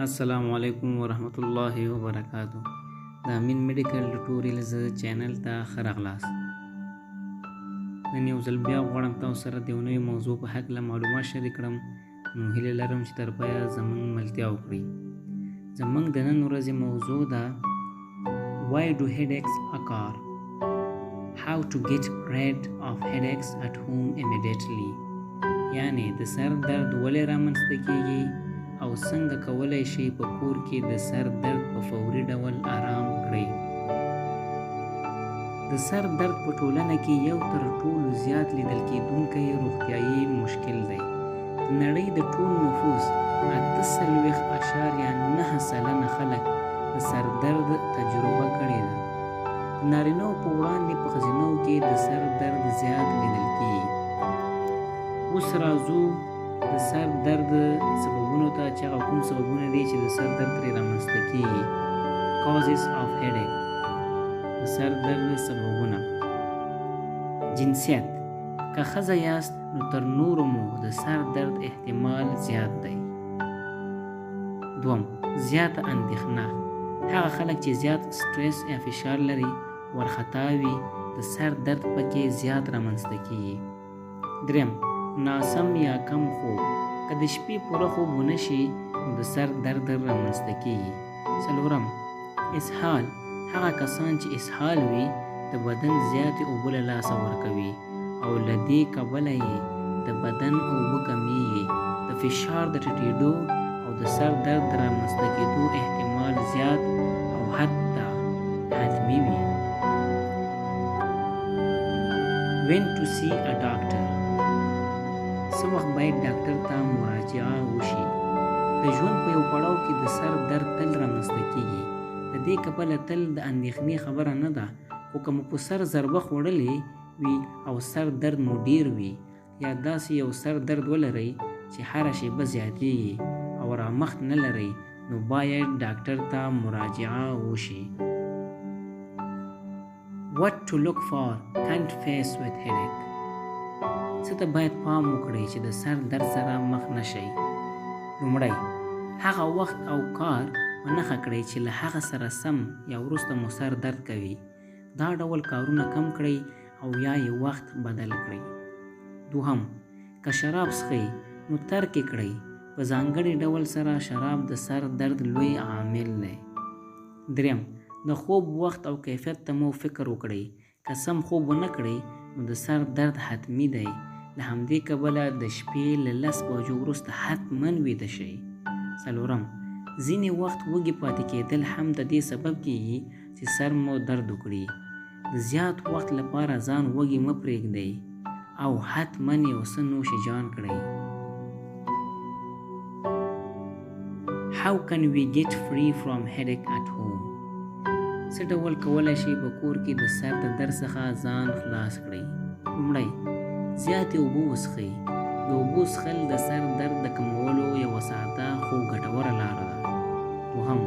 السلام علیکم ورحمت الله وبرکاتو. د امین میډیکل ټوټوریلز چینل ته ښه راغلاست. نن یو ځل بیا غواړم تاسو سره د یو نوي موضوع په هکله معلومات شریک کړم، نو هیله لرم چې تر پایه زموږ ملتیا وکړئ. زموږ د نن ورځې موضوع ده Why do headaches occur? How to get rid of headaches at home immediately. یعنی د سر درد ولې رامنځته کیږي او څنګه کولی شئ په کور کې د سر درد په فوري ډول آرام کړئ. د سر درد په ټولنه کې یو تر ټولو زیات لیدل کېدونکی روغتیایي مشکل دی. د نړۍ د ټول نفوس 48.9% خلک د سر درد تجربه کړې ده. د نارینهو په وړاندې په ښځینهو کې د سر درد زیات لیدل کیږي. اوس راځو د سر درد سببونو ته، چې هغه کوم سببونه دي چې د سر درد ترې رامنځته کیږي. Causes of headache، د سر درد سببونه. جنسیت، که ښځه یاست نو تر نورو مو د سر درد احتمال زیات دی. دوم، زیاته اندېښنه. هغه خلک چې زیات سټرس یا فشار لري، ورخطا وي، د سر درد پکې زیات رامنځته کیږي. دریم، ناسم یا کم خوب. که د شپې پوره خوب ونه شي نو د سر درد رامنځته کیږي. څلورم، اسهال. هغه کسان چې اسهال وي د بدن زیاتې اوبه له لاسه ورکوي او له دې کبله یې د بدن اوبه کمیږي. د فشار د ټیټېدو او د سر درد د رامنځته کېدو احتمال زیات او حتی حتمي وي. When to see a doctor. څه وخت باید ډاکټر ته مراجعه وشي؟ د ژوند په یو پړاو کې د سر درد تل رامنځته کیږي. د دې کبله تل د اندېښنې خبره نه ده، خو که مو په سر ضربه خوړلې وي او سر درد مو ډیر وي، یا داسې یو سر درد ولرئ چې هره شیبه زیاتیږي او رامخت نه لرئ، نو باید ډاکټر ته مراجعه وشي. What to look for can't face with headache. څه ته باید پام وکړئ چې د سر درد سره مخ نه شئ؟ لومړی، هغه وخت او کار په نښه کړئ چې له هغه سره سم یا وروسته مو سر درد کوي. دا ډول کارونه کم کړئ او یا یې وخت بدل کړئ. دوهم، که شراب څښئ نو ترک یې کړئ. په ځانګړي ډول سره شراب د سر درد لوی عامل دی. دریم، د خوب وخت او کیفیت ته مو فکر وکړئ. که سم خوب ونه کړئ نو د سر درد حتمي دی. له همدې کبله د شپې له 10 بجو وروسته حتما ویده شئ. څلورم، ځینې وخت وږي پاتې کېدل هم د دې سبب کیږي چې سر مو درد وکړي. د زیات وخت لپاره ځان وږي مه پرېږدئ او حتما یو څه نوش جان کړئ. How can we get free from headache at home? څه ډول کولی شئ په کور کې د سر د درد څخه ځان خلاص کړئ؟ لومړی، زیاتې اوبه وڅښئ. د اوبو څښل د سر درد د کمولو یوه ساده خو ګټوره لاره ده. دوهم،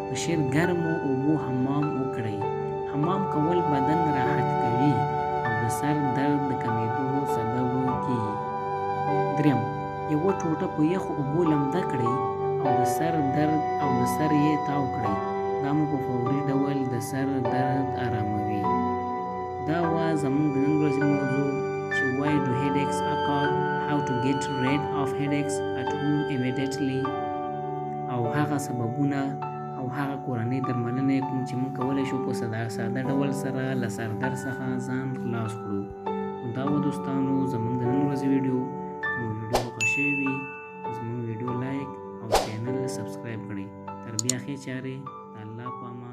په شیر ګرمو اوبو حمام وکړئ. حمام کول بدن راحت کوي او د سر درد د کمېدو سبب کیږي. دریم، یوه ټوټه په یخو اوبو لمده کړئ او د سر درد او د سر یې تاو کړئ. دا مو په فوري ډول د سر درد آراموي. دا وه زموږ د نن ورځې موضوع چې Why do headaches occur? How to get rid of headaches at home immediately. او هغه سببونه او هغه کورنۍ درملنه کوم چې موږ کولی شو په ساده ډول سره له سر درد څخه ځان خلاص کړو. نو دا وه دوستانو زموږ د نن ورځې ویډیو. که مو ویډیو خوښه شوې وي زموږ ویډیو لایک او چینل سبسکرایب کړئ. تر بیا ښې چارې، د الله په امان.